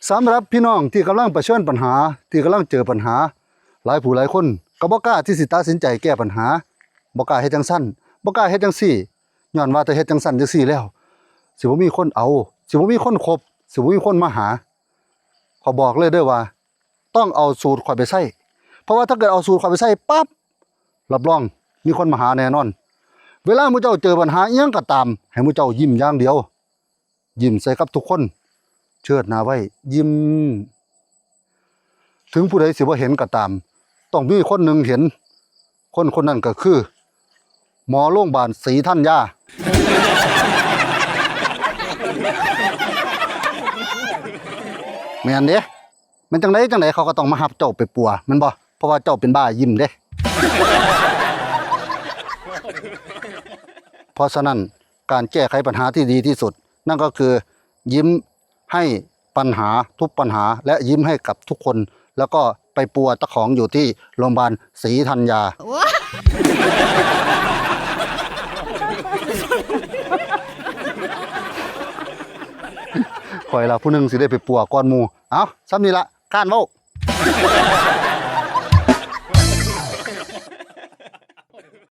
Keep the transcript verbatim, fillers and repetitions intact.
สำหรับพี่น้องที่กำลังเผชิญปัญหา ที่กำลังเจอปัญหา หลายผู้หลายคนก็บ่กล้าที่สิตัดสินใจแก้ปัญหา บ่กล้าเฮ็ดจั่งซั้น บ่กล้าเฮ็ดจั่งซี้ ย้อนว่าถ้าเฮ็ดจั่งซั้นจั่งซี้แล้ว สิบ่มีคนเอา สิบ่มีคนคบ สิบ่มีคนมาหา ข้อยบอกเลยเด้อว่า ต้องเอาสูตรข้อยไปใช้ เพราะว่าถ้าเกิดเอาสูตรข้อยไปใช้ปั๊บ รับรองมีคนมาหาแน่นอน เวลาหมู่เจ้าเจอปัญหาอิหยังก็ตาม ให้หมู่เจ้ายิ้มอย่างเดียว ยิ้มใส่กับทุกคน เชิดหน้าไว้ ยิ้ม ถึงผู้ใดสิบ่เห็นก็ตาม ต้องมีคนหนึ่งเห็น คนคนนั้นก็คือ หมอโรงพยาบาลศรีธัญญา แม่นเด้ แม่นจั่งใดจั่งใดเขาก็ต้องมารับเจ้าไปปัวแม่นบ่ เพราะว่าเจ้าเป็นบ้ายิ้มเด้ เพราะฉะนั้นการแก้ไขปัญหาที่ดีที่สุด นั่นก็คือยิ้มให้ปัญหาทุกปัญหา และยิ้มให้กับทุกคน แล้วก็ไปปัวเจ้าของอยู่ที่โรงพยาบาลศรีธัญญา ข้อยล่ะผู้หนึ่งสิได้ไปปัวก่อนหมู่ เอ้า ส่ำนี้ละ ค้านเว้า